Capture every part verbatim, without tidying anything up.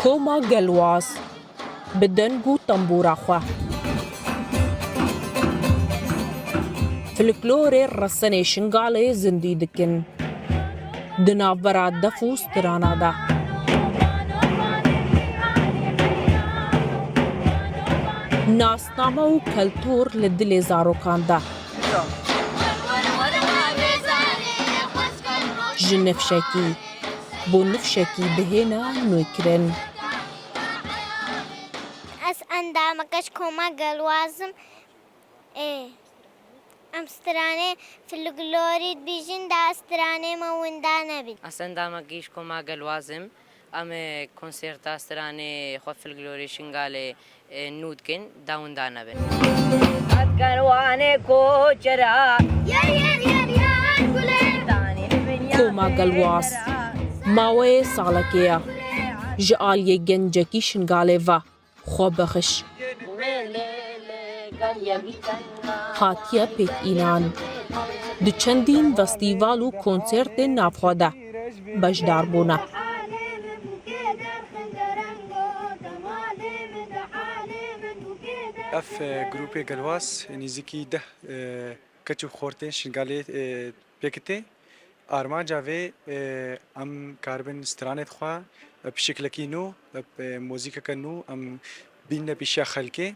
Koma Gelwaz bi deng û tembûra xwe folklorê resenê Şingalê zindî dikin. Di navbera def û strana de. Nasname û keltûr li dilê zarokan de. Ji nifşekî bo nifşekî dihêne nûkirin. Ez endameke ji Koma Gelwaz im. Ê, em stranê folklorî dibîjin, da stranê me winda nebin. Ez endamekî ji Koma Gelwaz im. Em ê konserta stranê xwe folklorê Şingalê, e, nû dikin, da winda nebin. Koma Gelwaz maweyê salekê ye ji aliyê gencekî Şingalê ve xwe bixiş. Hatiye pêkînan. Di çendîn festîval û konsertên navxwe de beşdar bûne. Ev, e, grûpê Gelwaz nêzîkî deh, e, keç û xortên Şingalê, e, pêkitê. Armanca vê, e, em karibin stranê xwe, e, bi şiklekî nû, e, muzîkeke nû, em bînine pêşiya xelkê.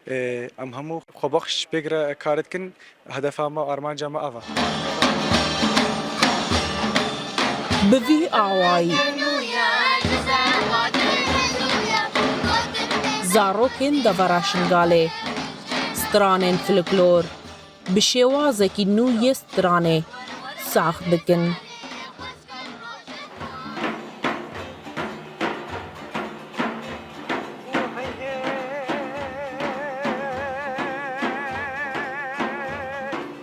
E, em hemû xwebexş pêk re kar dikin. Hedefa me, armanca me ev e. Bi vî awayî zarokên devera Şingalê stranên folklor bi şêwazekî nû yê stranê sax dikin.